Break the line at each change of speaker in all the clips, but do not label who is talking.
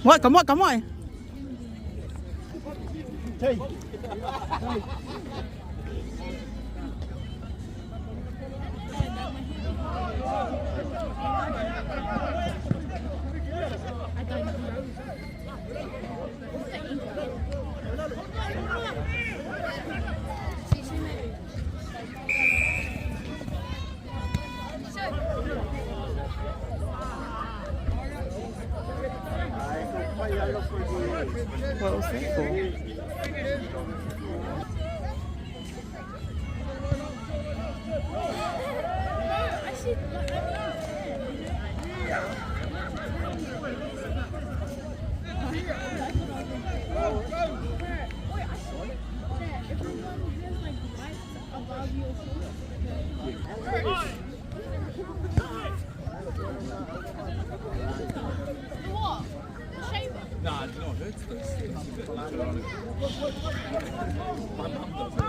What? Come on, come on. What was that for?
Nah, do you know what hurts though? My mum does it.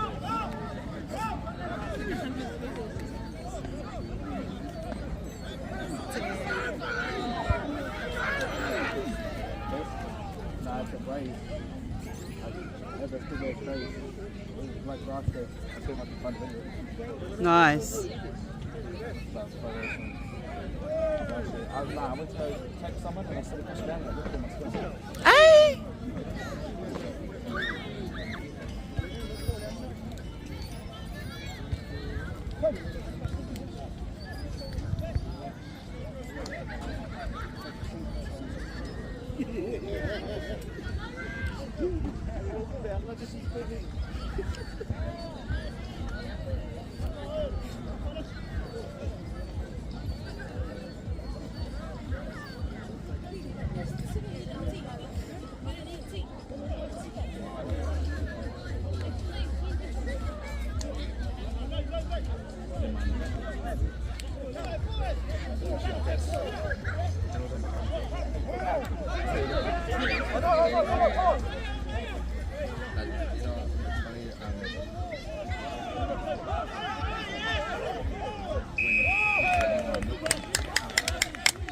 Nah, it's a braid. I have a big ass braid. Like Rasta. I see if I can find a video.
Nice.
That's quite awesome. Actually, I went to go text someone and I said across the ground and I looked at my screen.
Hey!
Like, you know, it's funny,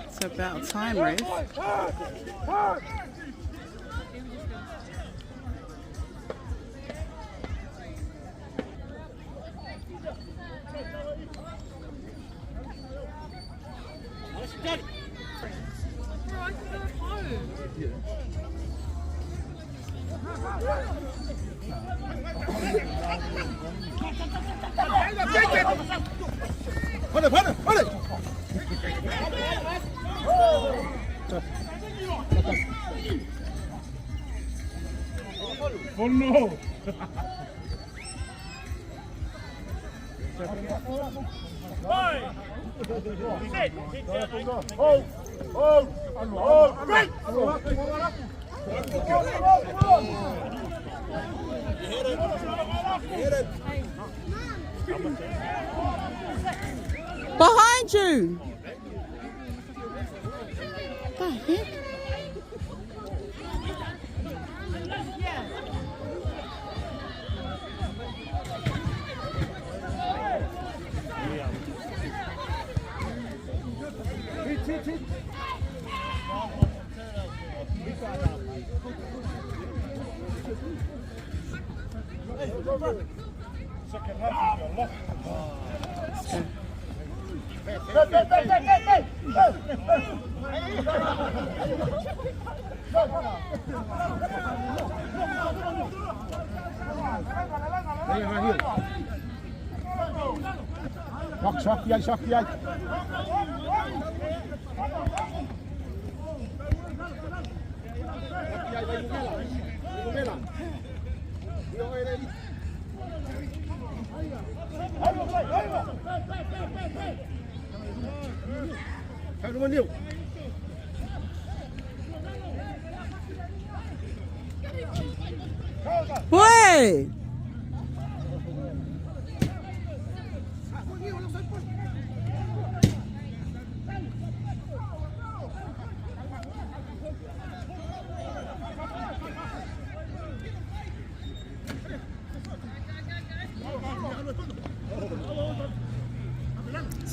It's about time, ref. Behind you! The heck?
Shock, yeah.
Way!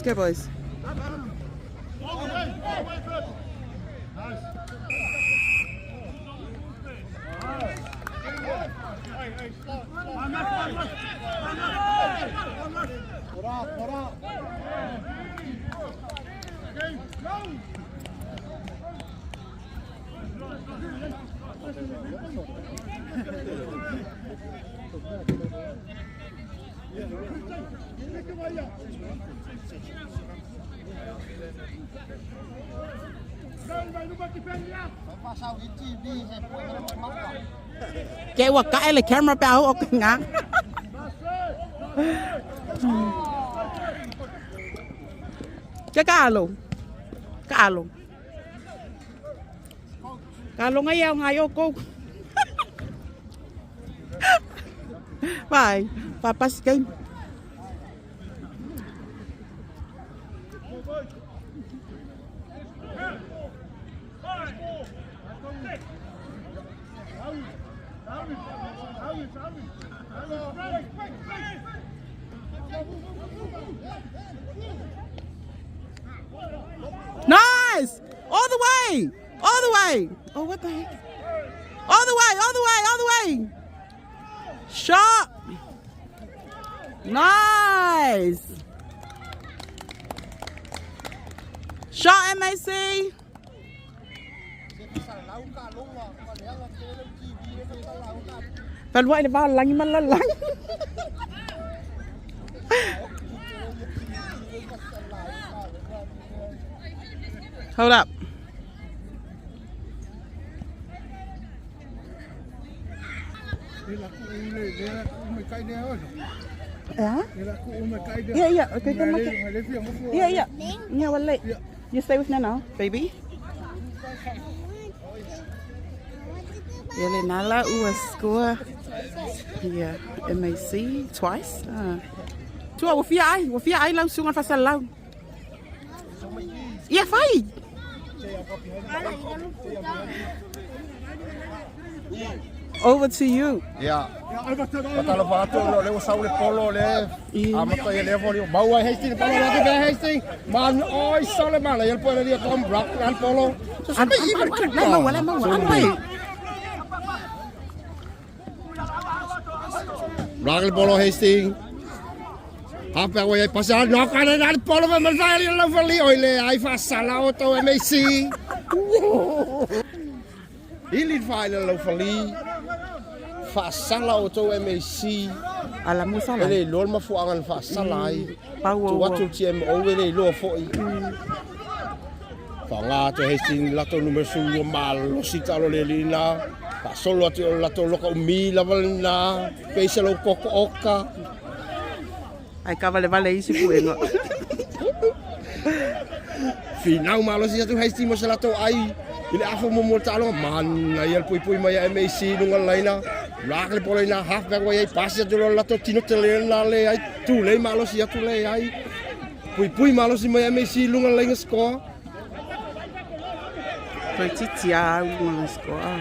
Let's go, boys. Ke ua kae le camera pe au o ke ngā. Ke ka alo. Ka alo. Ka alo ngai au ngai o kou. Vai, papas game. Nice! All the way! All the way! Oh, what the heck? All the way, all the way, all the way! Shot! Nice! Shot, MAC! Falua le vao langi ma la langi. Hold up. Yeah? Yeah, yeah. Okay, come on. Yeah, yeah. Yeah, well, late. You stay with Nana, baby. Yeah, le nala ua score. Yeah, MAC twice. Tua, ua fia ai, ua fia ai lau sunga fasalau. Yeah, fai. Over to you.
Ia. Fatalofa atu o le ua sau le polo le amata ia le voli. Mau ai Hastings polo la ke Hastings. Man oi sole mala ia le polo ia Tom Brock al polo. So
An- an- an- Le maua, le maua. Anu ai.
Rock le polo Hastings. Hape au ai pasa no ka le al polo me mal ia la voli oi le ai fa sala o to MAC. Ili fa le la voli. Fa sala o to MAC.
Ala musa la.
E le iloa le mafuaaga na faasala ai.
Pau
Tu atu TMO e le iloa foi. Faaaoga atu e Hastings latou numera 12 malosi taalo le alii lena. Faasolo atu i latou loka umi lava lena. Peisa lou koko oka.
Ai ka vale vale isi puega.
Finau malosi atu Hastings mo se latou ai i le afa muamua o le taaloga. Manaia le puipui mai a MAC i luga o le laina. Lak le polo ina half back wai ai pasi atu lo latou tino tele na le ai tulei malosi atu le ai. Puipui malosi mai MAC i luga o le laina score.
Toeitiiti a au luga score.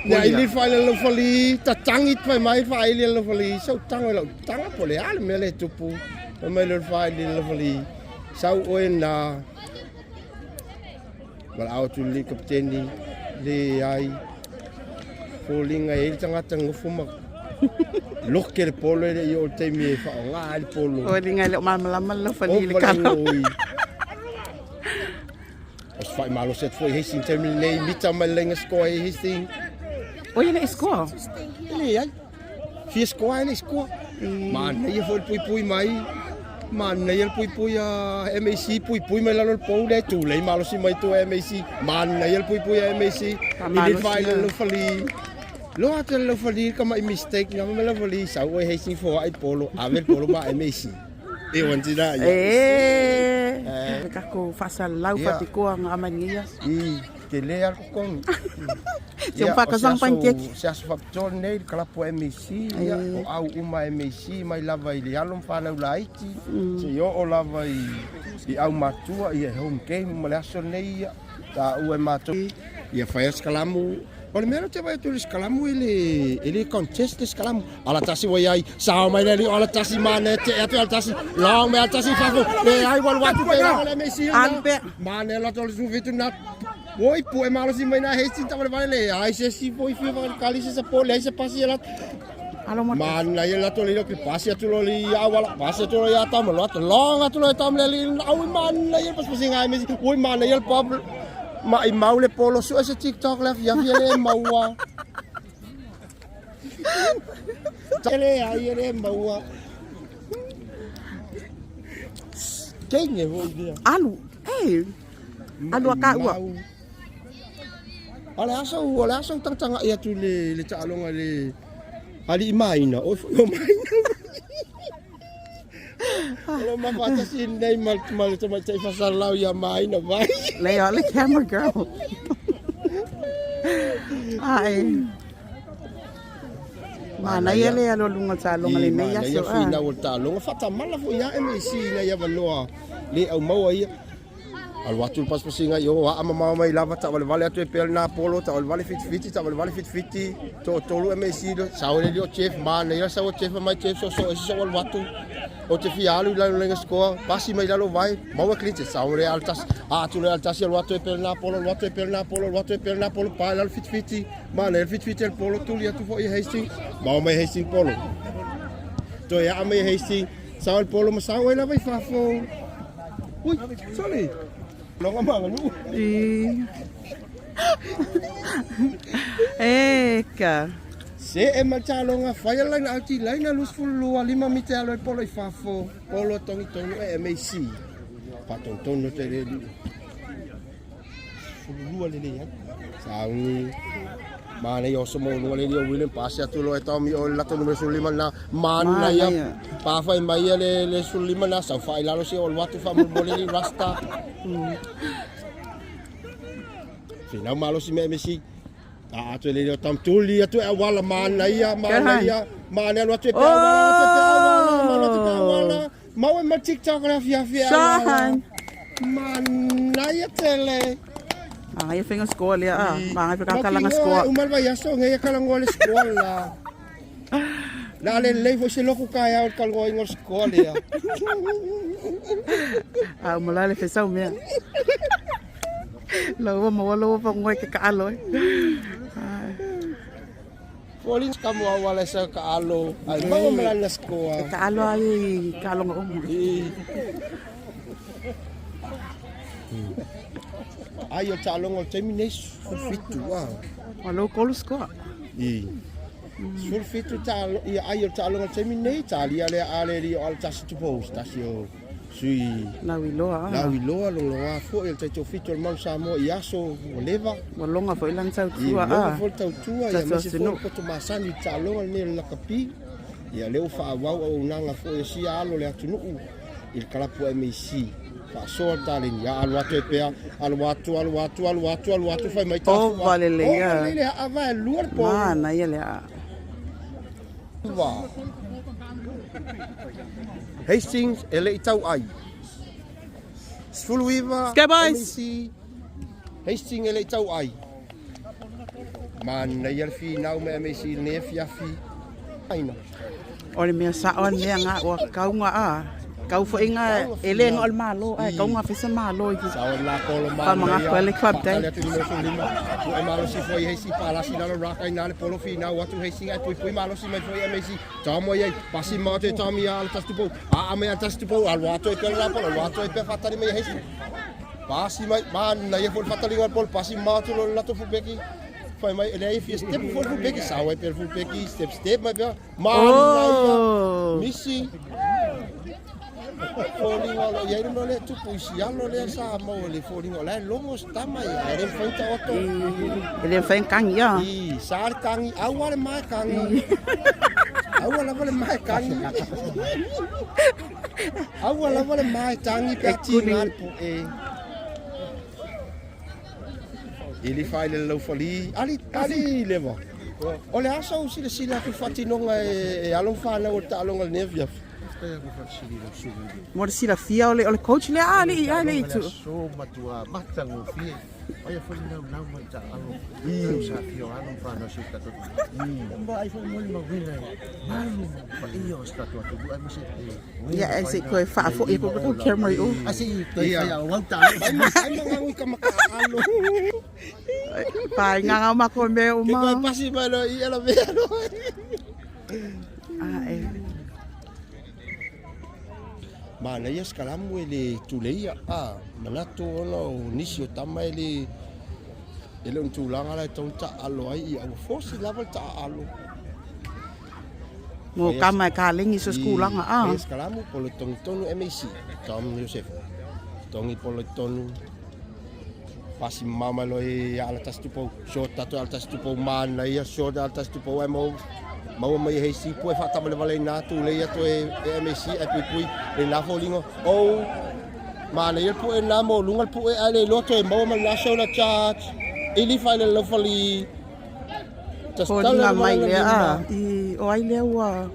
Nia ili faile lau fali, tatangi fai mai faili lau fali, sau tango lau tanga po le a le mea le tupu, fai mai le faili lau fali, sau oe na Valaau atu le kapiteni, leai, foliga e i ai le tagata nofo ma loke le polo e le i oo i le taimi e faaaoga ai le polo.
Foliga e le o malamalama le laufali i le kala.
O se faimalosi atu foi i Hastings taimi lenei, mita mai le laina score ai Hastings.
Oi e le i score?
E leai. Fia score e le i score. Manaia foi le puipui mai. Manaia le puipui a MAC, puipui mai lalo le pou lea, tulei malosi mai tua MAC. Manaia le puipui a MAC, i le faila le laufali. Loa atu le laufali ka mai mistake nga mai laufali, sau oe Hastings foai polo, ave le polo ma MAC. E wanti na ia.
E, le kako faasalalau faapitoa nga amai ia.
I, tele a le kokogi.
Se o whakasang pancake.
Se aso faapitoa lenei le kalapu a MAC, ia, o au uma a MAC mai lava i le alo ma whanau laiti, se i oo lava i au matua, ia e home game ma le aso lenei, ia, taua e matou. Ia fai atu se kalamu. O le mea lea ou te vaai atu i le sikalamu e le, e le contest le sikalamu. Ala tasi ua iai, sao mai le alii o ala tasi manaia tee atu e ala tasi, long mai ala tasi i fafo, leai ua alu atu pe lava le MAC lena.
Alu pea.
Manaia loto le 17 na. Oi, pue malosi mai na Hastings tawalewale leai se isi foi fia kali se support, leai se pasi e latou.
Alo mo
Manaia latou le ke pasi atu lo li awala, pasi atu lo ia tama lo atu long atu lo tama le li au manaia pasipasiga ai mesi. Oi manaia le pop ma i mau le polo sue se TikTok le afiafi e le maua. E leai e le maua. Kenge foi lea.
Alu. Ei. Alu a ka ua.
O le aso, o le aso tagatagai atu le le taaloga le alii maina, oi foi o maina. O lo mafaatasi nei ma ma le tamaitai fasalau ia maina vai.
Lei o le camera girl. Ai. Manaia le alo lunga taaloga lenei aso.
Manaia finau o le taaloga faatamala foi ia MAC ina ia avanoa le aumaua ia. Alu atu le pasipasiga i o, aa mamao mai lava, taavalevale atu e pea lena polo, taavalevale fitifiti, taavalevale fitifiti, toatolu MAC, sau le lio Jeff, manaia sau o Jeff mai Jeff soso ese sau alu atu, ou te fia alu i lalo laina scoa, pasi mai lalo vai, maua clean sau le alu tasi, aa atu le alu tasi, alu atu e pea lena polo, alu atu e pea lena polo, alu atu e pea lena polo, pa i lalo fitifiti, manaia le fitifiti a le polo, tuli atu foi i Hastings, maua mai Hastings polo. Toe aa mai Hastings, Sao le polo ma sao ai lava i fafo. Ui, sorry. Longa maganu.
Eka.
Se e ma taaloga fai a laina auti laina 22 lima mite alo e polo i fafo. Polo tongi tonu e MAC. Fatonutonu te le liu. 12 lelei ai. Sauni. Manaia oso mauluga le lia William pasi atu loa e taomi o le latou numera 15 lena. Manaia pafai mai ia le le 15 lena saofai i lalo sia o alu atu faamolemole le rasta. Finau malosi me MSC. A atu e le leo tam tuli atu e awala manaia manaia manaia alu atu e pe awala atu e pe awala alu atu e pe awala. Mau e ma TikTok le afiafi e awala. Manaia tele.
Magai e whenga score lea a. Magai whakakalanga score.
Uma le vaiaso ngeia kalangoa le score la. Na le lelei foi se loku kaeao i le kalagoaina o le score lea.
A uma la le fesau mea. Lau maua lau fangoe ke kaalo e.
Foliga ka mua wala sa kaalo ai maua ma lana score.
E kaalo ai i kaaloga uma.
Ai o taaloga o le taimi nei 17 a.
Ua lou kolu score.
I. 17 taalo ia ai o taaloga o le taimi nei talia lea a le li o ala tasi tupou tasi o sui
Lau iloa.
Lau iloa loloa foi o le taitofitu o le Manu Samoa i aso ua leva.
Ua loga foi lana tautua.
I loga foi le tautua ia aemaise foi le poto masani i le taaloga lenei o le lakapi. Ia lea ua faaauau auaunaga foi a sia alo o le atunuu i le kalapu a MAC. Faasoa le taleni, a alu atu e pea, alu atu, alu atu, alu atu, alu atu, fai mai tafu.
Ova lelei
a. Ova lelei le aa vae lua le pou.
Manaia le aa.
Ua. Hastings e le i tau ai. 19
Go boys!
MEC Hastings e le i tau ai. Manaia le finau ma MEC i lenei afiafi. Aina.
O le mea sao a le mea nga ua kauga a kau foi nga e le nga o le malo ae kauga fai se malo i
Sao le lakolo
Whamangako le club day.
Faatali atu numera 15. Pue malosi foi Hastings palasi lalo raka ina le polo finau atu Hastings ai puipui malosi mai foi MEC. Tamo ai pasi ma te tami a le tasi tupou. A a mai a tasi tupou alu atu e pea le rapolo alu atu e pea faatali mai Hastings. Pasi mai manaia foi le faataliga o le polo pasi ma atu loa le latou fulbeki. Fai mai e leai fia step foi le fulbeki sao ai pea le fulbeki step step mai pea. Manaia misi foliga o lo o i ai le mea lea e tupu i si alo lea sa maua i le foliga o la e logo si tama ia e le mafai ona taoto.
E le mafai ona kagi ia.
I sa le kagi aua le mae kagi. Aua lava le mae kagi. Aua lava le mae tangi pe a tiga le poe. I le fai le laufali ali ali leva. O le a sau silasila atu i le faatinoga e alo ma fanau o le taaloga i lenei afiafi?
Mo le silafia o le coach lea a alii a alii tu.
So matua matagofie. Aia foi naunau mai taalo tau sa afio alo ma fanau si o tatou atunuu. Ma vaai foi molimauina i malu ma paia o si tatou atunuu aemaise e
Ia e se i toe faafoi atu le camera i o.
Ai se i toe fai auau taalo.
Ai ma ngau i ka maka alo.
Pai ngā ngā mako me
Ke
uma.
koe pasi mai lo i ala mea lo.
Ah, e.
Manaia se kalamu e le tuleia a manatu ona o nisi o tama e le e le o ni tulaga la e tatau ona taaalo ai ia ua force lava le taaalo.
Mo kama e kalengi so skulaga a.
Faia se kalamu polo tongi tonu MAC Tom Joseph tongi polo tonu pasi mama lo e ala tasi tupou short tato ala tasi tupou manaia short ala tasi tupou ai mau maua mai e heisi pue faatamale ina atu lei atu e MAC ai puipui le na foliga ou manaia le pue na mo lunga le pue ai le iloa toe maua ma le na shoulder charge ili fai le laufali
Foliga mai lea a i o ai lea ua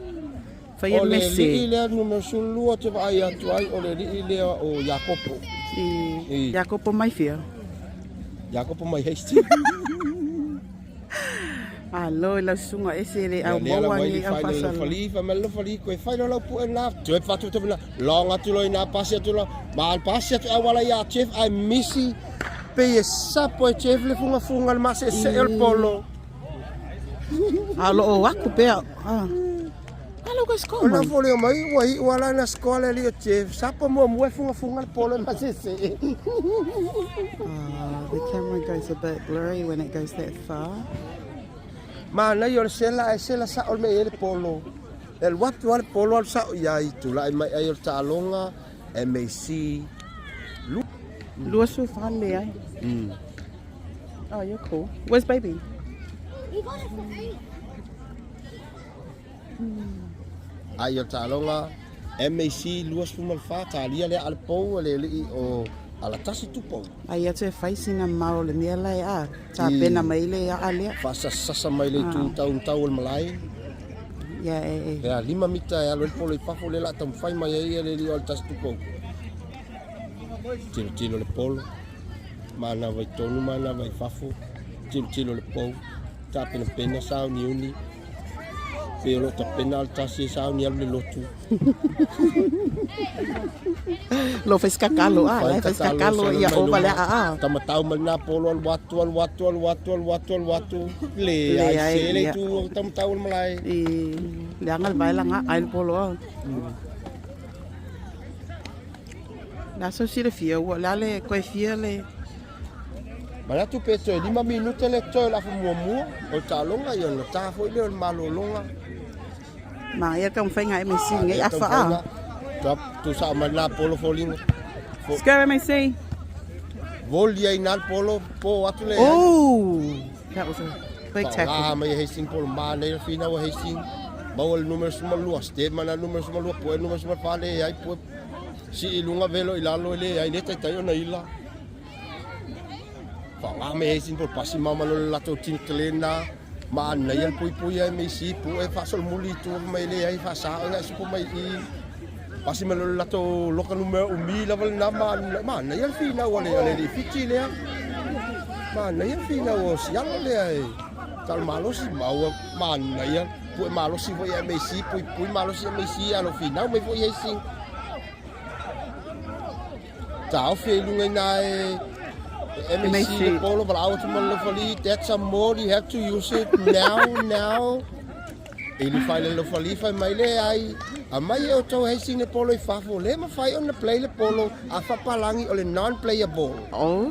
faia
O le
mese.
lii lea numera 12 ou te vaai atu ai, o le lii lea o Iakopo.
I Iakopo mai fia.
Iakopo mai Hastings.
Malo i lau susuga ese le au
Lea la
maua
mai
ni
li
au
fai le
faasala.
lofali, fai mai le lofali, koe fai lo lau pue na, toe fatu te na, long atu lo ina pasi atu lo, ma pasi atu au ala ia Jeff, ai misi, pe e sapo e Jeff le funga funga le mase se el polo.
A lo o aku pea. Ah. Alo ka score
O la
mai.
foliga mai, ua iu ala na score le alii o Jeff, sapo muamua e fugafuga le polo e masese.
Ah, the camera goes a bit blurry when it goes that far.
Manaia o le sela ae sela sao le mea e i ai le polo. E alu atu lava le polo alu sao i ai, tulai mai ai o le taaloga, MAC.
24 leai. Oh, you're cool. Where's baby?
We got it for free.
Ai o le taaloga MAC 24 talia lea a le pou a le alii o Alatasi Tupou.
Ai atu e fai sina mau o le mea la e a tapena mai le aa lea.
Faasasasa mai le itu taumatau o le malae.
Ia e e.
He 5 mita e alu ai le polo i fafo lea la a taumafai mai ai le alii o Alatasi Tupou. Tilotilo le polo, manava i totonu manava i fafo, tilotilo le pou, tapenapena sauniuni. Pei o lo o tapena le tasi e sauni alu le lotu.
Lo fai skakalo a, la fai skakalo ia ova le a a.
Tamatau mai lena polo alu atu alu atu alu atu alu atu alu atu leai se le itu o tamatau o le malae.
I leaga le vaelanga ai le polo a. Le aso silafia ua le a le koe fia le.
Manatu pe toe 5 minute le totoe o le afa muamua o le taaloga ia ona ta foi lea o le malologa.
Manaia le taumafaiga a MAC lenei afa a.
Tusa mai lena polo foliga.
Let's go MAC.
Voli ai na le polo po atu le.
Oh, that was a big tackle.
Faaaoga mai e Hastings polo manaia le finau a Hastings. Maua le numera 12, Stedman a numera 12, poe numera 14 leai poe sii i luga velo i lalo e leai le taitai ona ila. Faaaoga mai e Hastings polo pasi mamalo le latou team tele na manaia le puipui a MAC pue faasolomuli i tua mai leai faasa ona e supo mai i pasi mai le latou loka numera umi lava lena manaia le finau a le alii Fiti lea. Manaia le finau o Sialo lea e talo malosi maua manaia pue malosi foi MAC puipui malosi MAC alo finau mai foi Hastings. Taofi ai luga ina e MAC le polo valaau atu ma le lofali that's a more you have to use it now now. I le fai le lofali fai mai le ai aumai e outou Hastings le polo i fafo le mafai ona play le polo a faapalagi o le non playable.
Oh.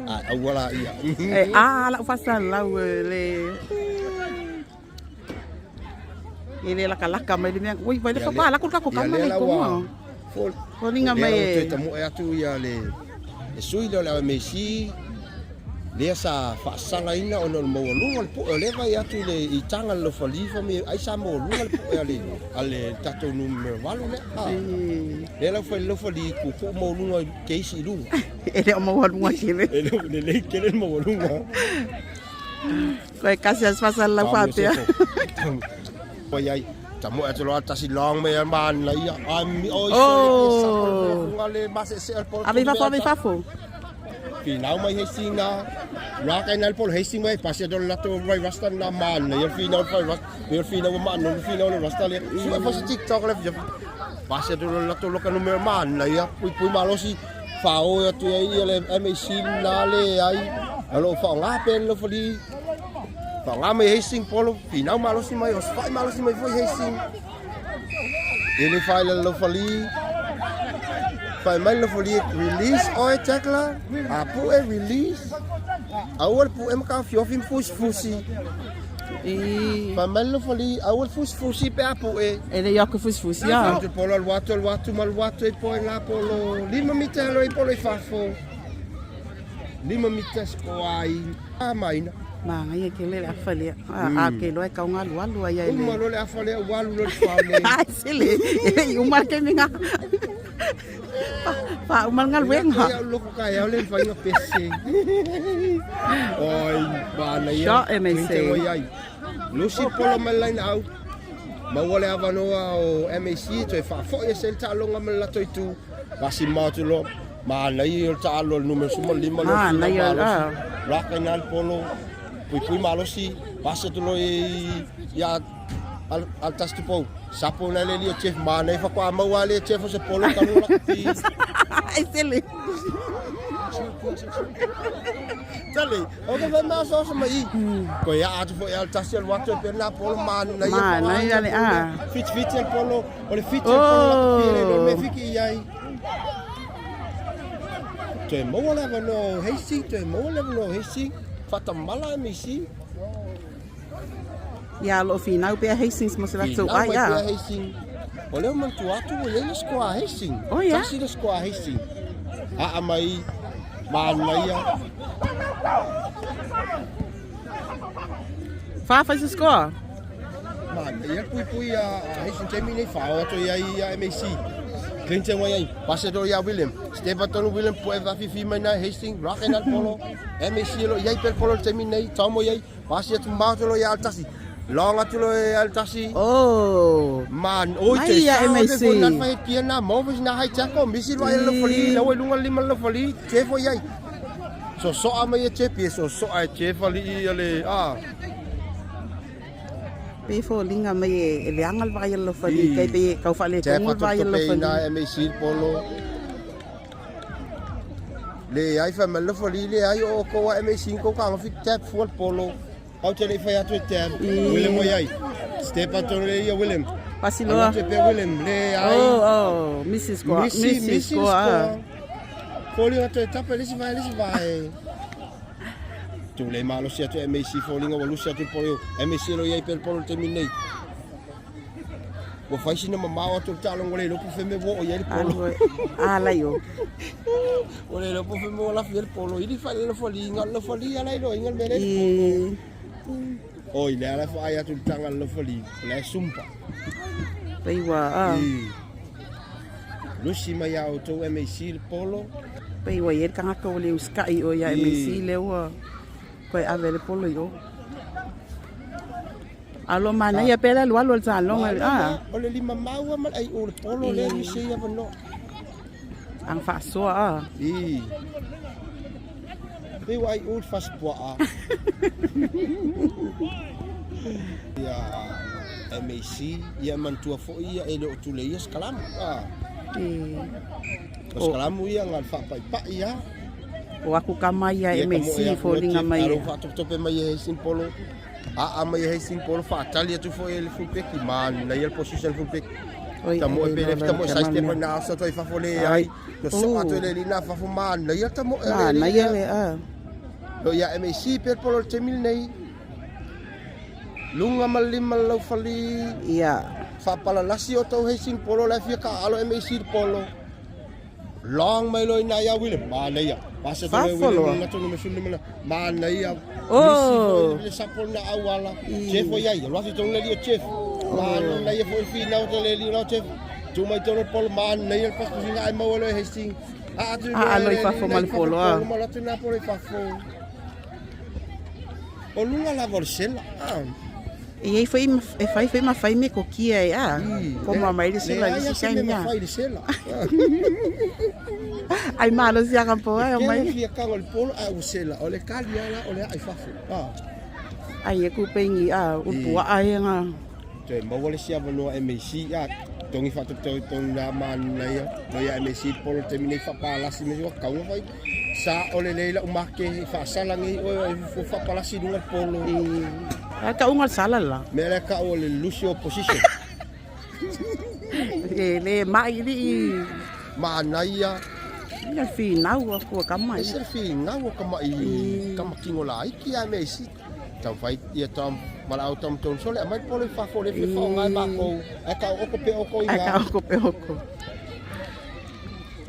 Ai aua la ia.
E a lau faasalalau le E le lakalaka mai le mea, ui, vai le papa, lako le kako kama le konga. Foliga mai
e.
e.
Toe tamoe atu ia le sui lea o le MAC, lea sa faasalaina ona o le maualuga o le poe o lea vai atu i le i taga le lofali fa me ai sa maualuga le poe a le a le tatou numera 8 lea. Ah. Lea lau fai le lofali kuku maualuga i keisi i luga.
E le o maualuga tele.
E le o lelei tele le maualuga.
Koe kasi as faasalalau faapea.
Oi ai, tamoe atu loa tasi long me man la ia. Ai mi oi
Oh.
le masese al polo.
Ave i fafo, ave i fafo.
Finau mai Hastings na. Raka ina le polo Hastings mai pasi atu le latou vai rasta na manaia le finau le fai rasta. Pe o le finau ua maanono le finau le rasta lea. Sua foi se TikTok le fia. Pasi atu le latou loka numera manaia puipui malosi faaoo atu ai ia le MAC na leai. O lo o faaaoga pea le lofali. Faaaoga mai Hastings polo finau malosi mai osofai malosi mai foi Hastings. E le fai le lofali. Fai mai le lofali release oe tackler. A pue release. Aua le pue ma taofiofi ma fusifusi. Fai mai le lofali aua le fusifusi pe a pue.
E le ioko fusifusi a.
Te polo alu atu alu atu ma alu atu e poe la polo. 5 mita alo i polo i fafo. 5 mita sikoa ai. A maina.
Manaia tele le afa lea. A ke loa e kau galu alu ai ai le.
Uma loa le afa lea ua alu loa le fale.
Ai sele. E le i uma le taimi nga. Fa uma le galuega.
Ia loko ka ia le fainga pese. Oi, manaia.
Shot MAC.
Lusi polo mai line out. Maua le avanoa o MAC toe faafoi e se le taaloga ma le latou itu. Pasi mao atu loa. Manaia o le taalo le numera 15 lea o Finau malosi. Raka ina le polo. Puipui malosi. Pasi atu loa ia Altas Tupou. Sapo na le lia Jeff manaia faatoa maua le Jeff o se polo talu lakapi.
Ai sele.
Tale, o ke fai mea oso mai i. Koe ia atu foi Altas alu atu e pena polo manaia.
Manaia le a.
Fiti fiti le polo. O le fiti le polo lakapi le lo me fiki i ai. Toe maua le avanoa o Hastings, toe maua le avanoa o Hastings, faatamala MEC.
Ia, o lo o finau pea Hastings mo se latou
Finau
ai,
mai
a.
pea Hastings. O lea ua manatua atu ua i ai le score a Hastings.
Oh, ia?
Tasi le score a Hastings. Aa mai manaia.
Fa fai se score?
Manaia le puipui a Hastings taimi nei faaoo atu ai ia MAC. Clinton ua i ai, pasi atu ia William. Step atu William pu'e faafifi mai na Hastings, raka ina le polo. MAC o lo o i ai pea le polo i le taimi nei, taumo i ai. Pasi atu mamao atu loa ia Altasi. Long atu loa ia Altasi.
Oh.
Man, oi
Mai
te
ia
sao
MAC.
te foi na fai pia na mo foi na hai tackle misi loa ia le fali la oi lunga lima le fali te foi ai. So soa mai e te pia so soa e te fali ia le a.
Pe foliga mai e leaga le vaai a le lofali kai pe kau faaletonu le vaai a le lofali.
Na MAC polo. Leai fai mai le lofali leai o kou a MAC kou ka fi tap fua le polo. Au te le fai atu e tap. William oi ai. Step atu le ia William.
Pasiloa.
Atu e pe William leai.
Oh oh Mrs. Score.
Missy,
Mrs.
Missy
Score.
score. Foliga toe tapa le isi vae le isi vae. Tulei malosi atu MAC foliga ua lusi atu le polo. MAC lo iai pe le polo le taimi nei. Ua fai sina mamao atu le taaloga ua le iloa po o fea mea ua oo i ai le polo.
A lai o.
Ua le iloa po o fea mea ua lafi ai le polo. Ili fai le lofaliga, o le lofali ala iloaina le mea lea i le polo. Oi, lea la faai atu le taga a le lofali, o la e sumpa.
Pei ua a.
Lusi mai ia outou MAC le polo.
Pei ua i ai le tagata ua le usitai i o ia MAC lea ua toe ave le polo i o. A o lo o manaia pea le alualu o le taaloga.
A. O le lima mau lava ma le ai o le polo lea e misi ai avanoa.
Aga faasoa a.
I. Pei ua ai o le fasipuaa. Ia MAC, ia manatua foi ia e le o tuleia se kalamu. A. O se kalamu ia na o le faapaipai lava.
O aku kama ia MAC e foliga mai.
Alo faatopetope mai e Hastings Polo. Aa mai e Hastings Polo faatali atu foi e le fullback manaia le position fullback. Tamoe pe left tamoe side step na asa toi fafo le ai. No so atu le lina fafo manaia tamoe le.
Manaia le a.
No ia MAC pe polo le taimi nei. Lunga ma lima lau fali.
Ia.
Faapalalasi o tau Hastings Polo la fia ka alo MAC le polo. Long mai loa ina ia William. Manaia. Pasa tonu e William na tonu me sunu mana. Manaia.
Oh.
Misi foi le sapo na auala. Jeff foi ai. Alu atu tonu le li o Jeff. Manaia foi finau te le li o Jeff. Tu mai tonu polo manaia le pasipasiga ai maua loa e Hastings. A atu
A alo i fafo ma le polo a.
Ma atu na polo i fafo. O luga lava o le sela. Ah.
E iai foi e fai foi ma fai me kokia e a. Koma mai le sela i
Leai
se
a se
taimi
mea
a.
mafai i le sela.
Ai malosi a ka po ai o
Kele
mai.
fia kago le polo a ua sela. O le kali ala o le ai fafo. Ah.
Ai e ku pengi a upu a ai nga.
Toe maua le isi avanoa MAC a togi faatopetogi la manaia no ia MAC polo taimi nei faapalasi me ua kauga fai sa o lelei lau make i faasala nei oe e fofo faapalasi i luga le polo.
Ai ka unga sala la.
Mea lea kau o le lose your position.
E le mai li i
Manaia.
Ia finau a kua kama
E se le finau o kama i kama kingo laiti a MAC. Taumafai ia tam valaau tamatonu sole aumai le polo i fafo le fia faaaoga e makou ae taooko pea oukou i
Ae
ina.
taooko pea oukou.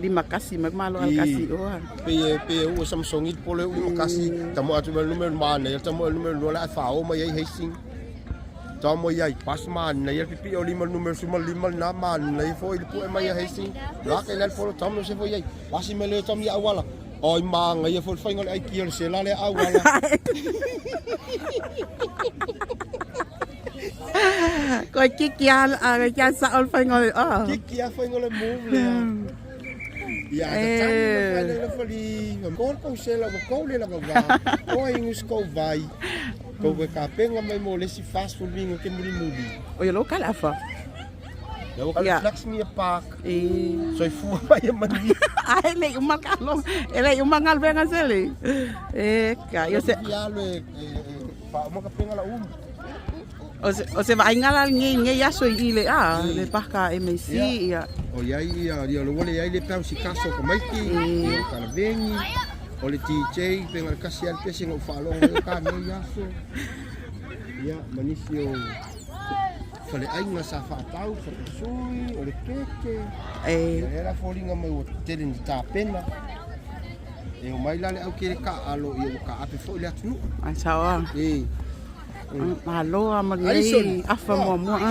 Lima kasi mai malo al kasi oa.
Pei e pei e ua Samsongi le polo e ua makasi tamo atu mai numero manaia tamo numero lua la e fao mai ai Hastings. Tamo ia i pas manaia le pipi o lima numero suma lima na manaia foi le pue mai a Hastings. La ke le polo tamo se foi ai. Pasi mai le tamo ia awala. Oi manaia foi le faiga o le aikia o le sela lea auala.
Koe kiki a a kia sa o le faiga o le oh.
Kiki a faiga o le move lea. Ia ka tani ma fai le fali. Ko le kou sela ua kou le lava va. Ko ai ngus kou vai. Kou ke kapenga mai mo le si fast food wingo ke muli muli.
O ia lo kala fa.
Ia ua
Ia.
Flaxmere Park.
E
Soifua mai e manuia.
ai le uma kalo. E le uma galuega sele. E ka ia se
Ia alu e faauma ka penga la umu.
o se o se vaaiga la lenei lenei aso i le a le paka MAC ia.
O iai ia ia lo wale iai le pau si kaso ka maiki ia o Kalavengi o le DJ penga le kasi ale pese ngau faalogo ai ka nei aso. Ia ma nisi o faleaiga sa faatau fatasui o le keke.
E
Ia lea la foliga mai ua tele ni tapena. E omai la le au kele kaalo ia ua kaape foi le atunuu.
Ai sao a.
E
Malo a ma
Alison.
lenei afa muamua a.